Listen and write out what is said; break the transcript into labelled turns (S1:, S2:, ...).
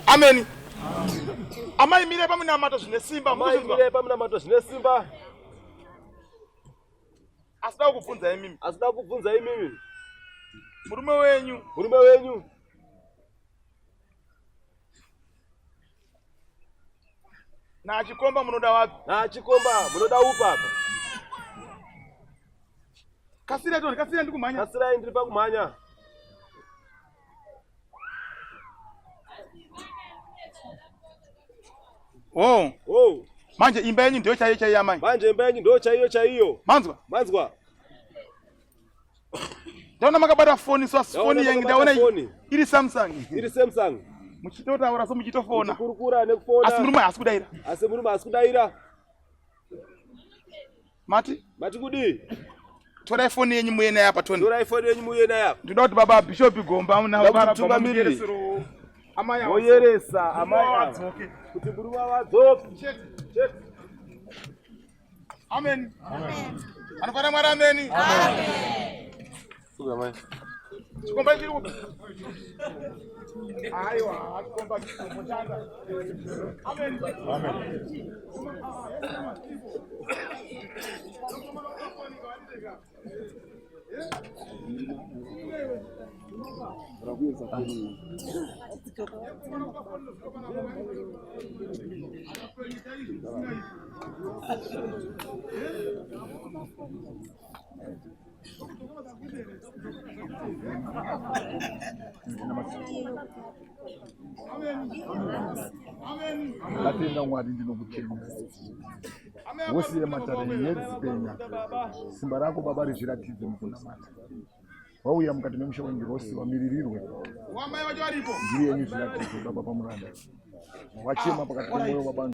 S1: Ameni. Amai mirai pamunamato zvine simba.
S2: Amai mirai pamunamato zvine simba.
S1: Asida kukubvunza imimi.
S2: Asida kukubvunza imimi.
S1: Murume wenyu.
S2: Murume wenyu.
S1: Nachikomba munoda wapi?
S2: Nachikomba munoda upi apa?
S1: Kasirai toni, kasirai ndikumhanya.
S2: Kasirai ndiri pakumhanya.
S1: Oh.
S2: Oh.
S1: Manje imba yenyu ndiyo chaiyo chaiyo amai.
S2: Manje imba yenyu ndiyo chaiyo chaiyo.
S1: Manzwa?
S2: Manzwa.
S1: Ndaona makabata foni so foni yangu ndaona iri Samsung.
S2: Iri Samsung.
S1: Muchitotaura so muchitofona.
S2: Muchikurukura nekufona.
S1: Asi murume haasi kudaira.
S2: Asi murume haasi kudaira.
S1: Mati?
S2: Mati kudii?
S1: Torai foni yenyu muye naye apa Tony.
S2: Torai foni yenyu muye naye apa.
S1: Ndinoda kuti baba Bishop Gomba
S2: mutungamiriri.
S1: Amai ava.
S2: Voyeresa amai ava.
S1: Vadzoke.
S2: Kuti murume wadzoke.
S1: Chete.
S2: Chete.
S1: Amen. Amen. Anofara Mwari ameni.
S3: Amen.
S2: Suka mai.
S1: Chikomba chiri kupi? Aiwa, chikomba chikomba chanda. Amen.
S3: Amen. Ndatenda Mwari ndinokutenda. Wosiye matare yedzipenya. Simba rako baba rizviratidze mukunamata. Wauya mukati memusha wengirosi vamiririrwe.
S1: Wamai vacho varipo.
S3: Ndiri yenyu zviratidze baba pamuranda. Wachema pakati pemwoyo baba.